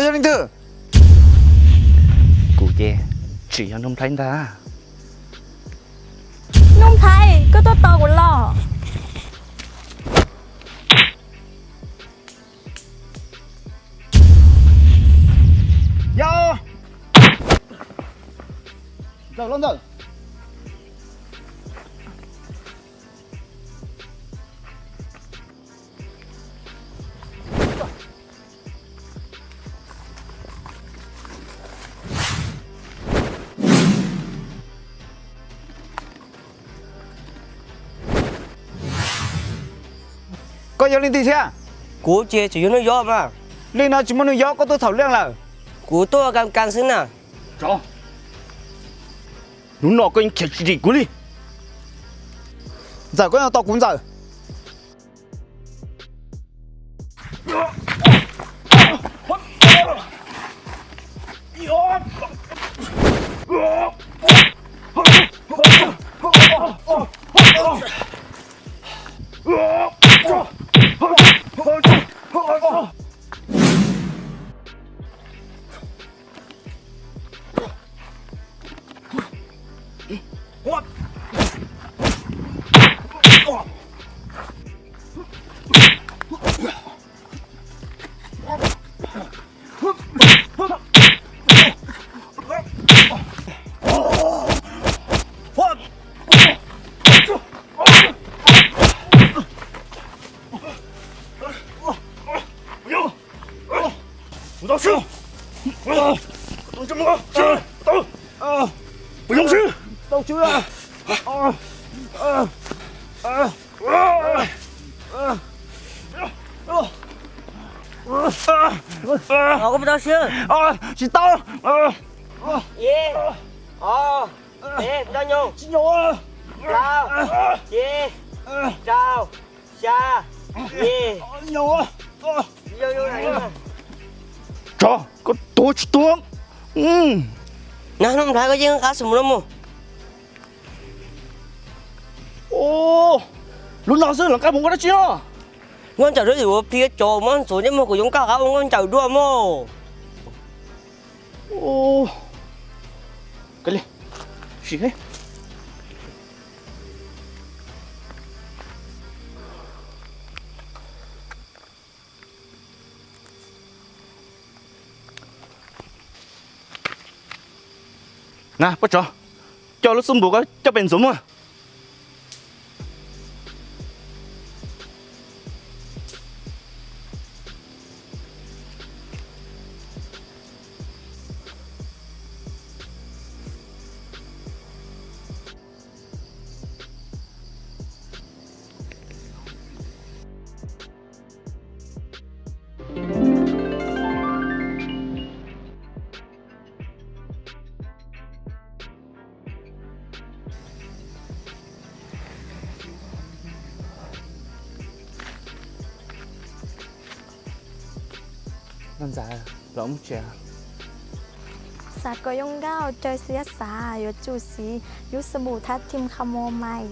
Yog leej twg? Kuv ces tseem yog Nuj Nplhaib ntag. Nuj Nplhaib, koj tuaj tos kuv los? Yog Ntxawm los Ntxawm. Koj yog leej twg thiab? Kuv ces tseem yog Nuj Yob mas. Li no tsis muaj Nuj Yob, koj tuaj txhaum leej lawm. Kuv tuaj kam kam xwb na. Hnub no koj yeej khiav tsis dim kuv li. Ntxawm, koj yeej tos kuv Ntxawm. Tsis tau. Ib, ob, peb, nyob nyob. Tsis nyob. Plaub, tsib, rau, xya, yim. Tso, koj tuag tsis tuag. Nag Nuj Nplhaib, koj yeej qab xwm mus no mus. Lub no xwb los nqa mus ua dab tsi no? Nkauj Ntsawm dua yus ua plig cov mab ntxuav nyob muag, kuv yuav nqa qab ua Nkauj Ntsawm dua mog. Na, pob tsov, coj lub xub npum ko coj pem ntxuav muag. Nkauj Ntsawm, los mus tsev. Xav kom zoo nkauj, caw siab xav yuav tsum siv lub xub npum thab thim qhov muag mas.